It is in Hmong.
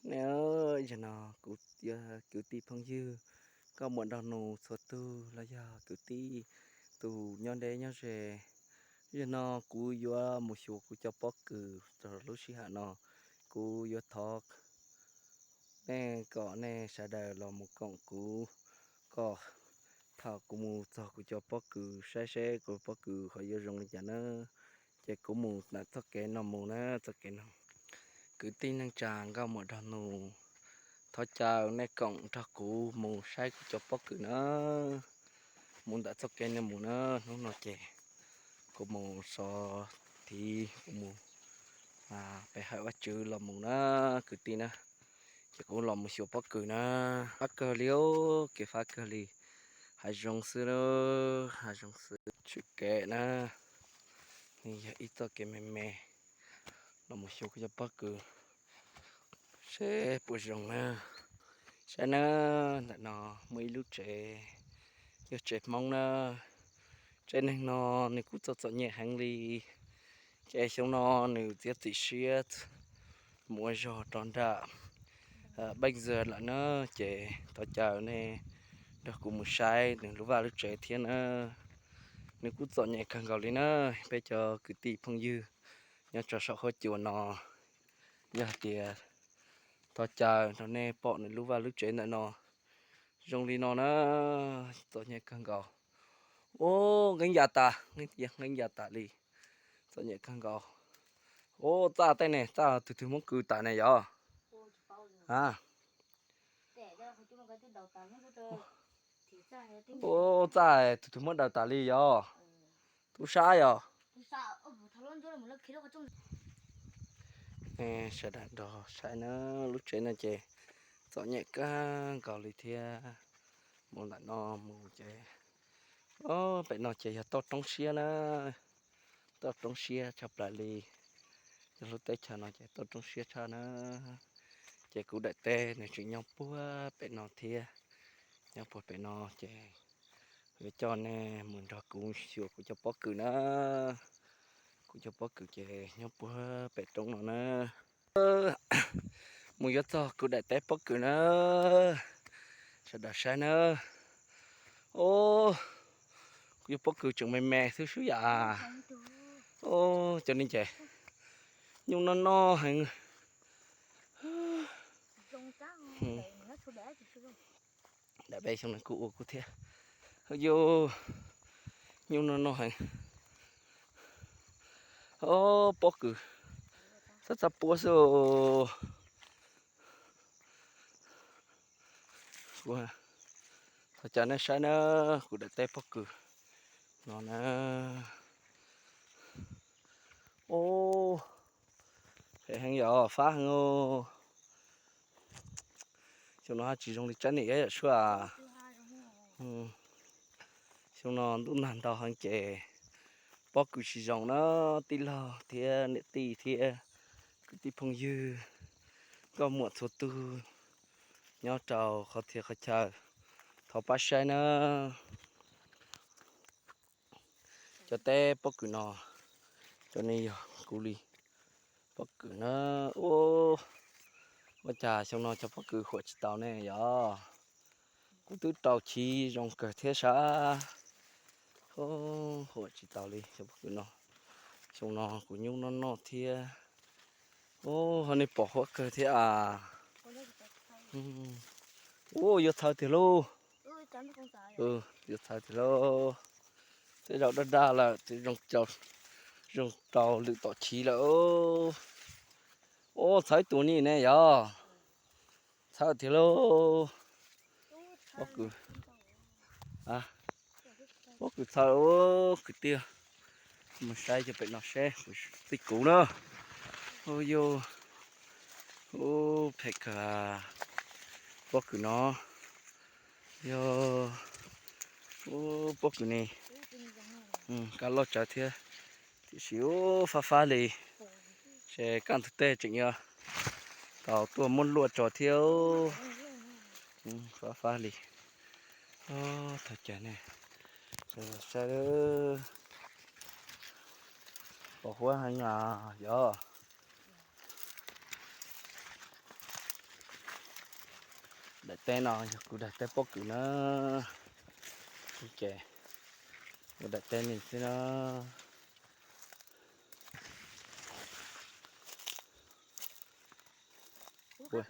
Ne, zaum no kuv yog kwv tij phooj ywg, nkauj muam nraug nus txhua tus los yog kwv tij tus nyob deb nyob ze. Zaum no kuv yuav mus xyuas kuv cov pob kws rau lub sij hawm no. Kuv yuav thov nej kom nej sawv daws los mus koom kuv, kom thaum kuv mus txog kuv cov pob kws saib seb kuv pob kws ho yuav zoo li cas na. Ces kuv mus ntawm txoj kev no mus na, txoj kev no. Kwv tij neej tsa nkauj muam nraug nus, thov caw nej koom nrog kuv mus saib kuv cov pob kws na. Mus ntawm txoj kev no mus na, hnub no ces kuv mus so thiv, kuv mus pem hawm Vaj Tswv los mus na, kwv tij na. Ces kuv los mus xyuas pob kws na. Fab kawg li, kev fab kawg li, hav zoov xwb, hav zoov xwb tshwm kev na. Nws yog ib txoj kev me me los mus xyuas kuv cov pob kws seb puas zoo na. Saib na, ntawm no muaj ib lub tsev, yog tsev Hmoob na. Tsev neeg no nws kuj txom txom nyem heev li. Ces xyoo no nws txiav txim siab mus ua zog rau nram Pej Zawg lawm na. Ces thov caw nej nrog kuv mus saib nws lub vaj lub tsev thiab na. Nws kuj txom nyem kawg nkaus li na. Peb cov kwv tij phooj ywg nyob rau saum huab cua no, yog hais tias thov caw nrog nej pom nws lub vaj lub tsev ntawm no zoo li no na. Txom nyem kawg nkaus. Ub, nqeeb ya tas, nqeeb ya tas li. Txom nyem kawg nkaus. Ub, txaj tej ne, txaj tus twg muab kws tas ne yog? A, ub, txaj tus twg muab daws tas li yog? Tub sab yog? Sawv daws nrog saib na, lub tsev no ces txom nyem kawg nkaus li thiab. Mus ntawm no mus ces, pem no ces yog toj roob siab na, toj roob siab tshaj plaws li. Yog lub teb chaws no ces toj roob siab tshaj na. Ces kuv daim teb nws tseem nyob puag pem no thiab, nyob puag pem no ces yuav coj nej mus nrog kuv xyuas kuv cov pob kws na. Kuv cov pob kws ces nyob puag pem roob no na. Mus yuav txog kuv daim teb pob kws na, sawv daws saib na. Ub, kuv cov pob kws tseem me me xwb xwb yam. Ub, cov ni ces nyuj noj noj heev. Daim peb xyoo no kuj ua kuv thiab. Yus, nyuj noj noj heev. Ob, pob kws txhab txhab puab xwb. Thov caw nej saib na, kuv daim teb pob kws no na. Ob, phem heev yom, fab heev. Xyoo no tsis zoo li tsab niam yom sua. Xyoo no ntuj nag ntau heev ces pob kws tsis zoo na, tij laug thiab niam tij thiab kwv tij phooj ywg, nkauj muam txhua tug nyob rau qhov txhia qhov chaw, thov pab saib na. Cov teb pob kws no, cov ni yog kuv li pob kws na. Ua cas xyoo no cov pob kws huam tsis tau ne yom? Kuv twb rau chiv zoo kawg thiab sab. Huam tsis tau li cov pob kws no. Xyoo no kuv nyuj noj noj thiab. Ub, ho nej pom huab kawg thiab a. Ub, yuav txhawv tiag lauj. Yuav txhawv tiag lauj. Tej zaum daj daj lawm, zoo rau lwm tom chiv lawm. Ub, txhawv ib tug ni ne yog. Txhawv tiag lauj. Pob kws, pob kws txhawv kwv tij. Mus saib cov pem no seb, txij kuv na. Ub, phem kawg. Pob kws no yog, ub, pob kws ni, kab loj tsawv thiab. Tiam sis ub, fab fab li. Ces kaj ntug tej tseem yuav tau tuaj muab luaj tso thiab. Fab fab li. Thov caw nej saib, pom huab heev yog. Daim teb no yog kuv daim teb pob kws na. Ces kuv daim teb no xwb na. Ua,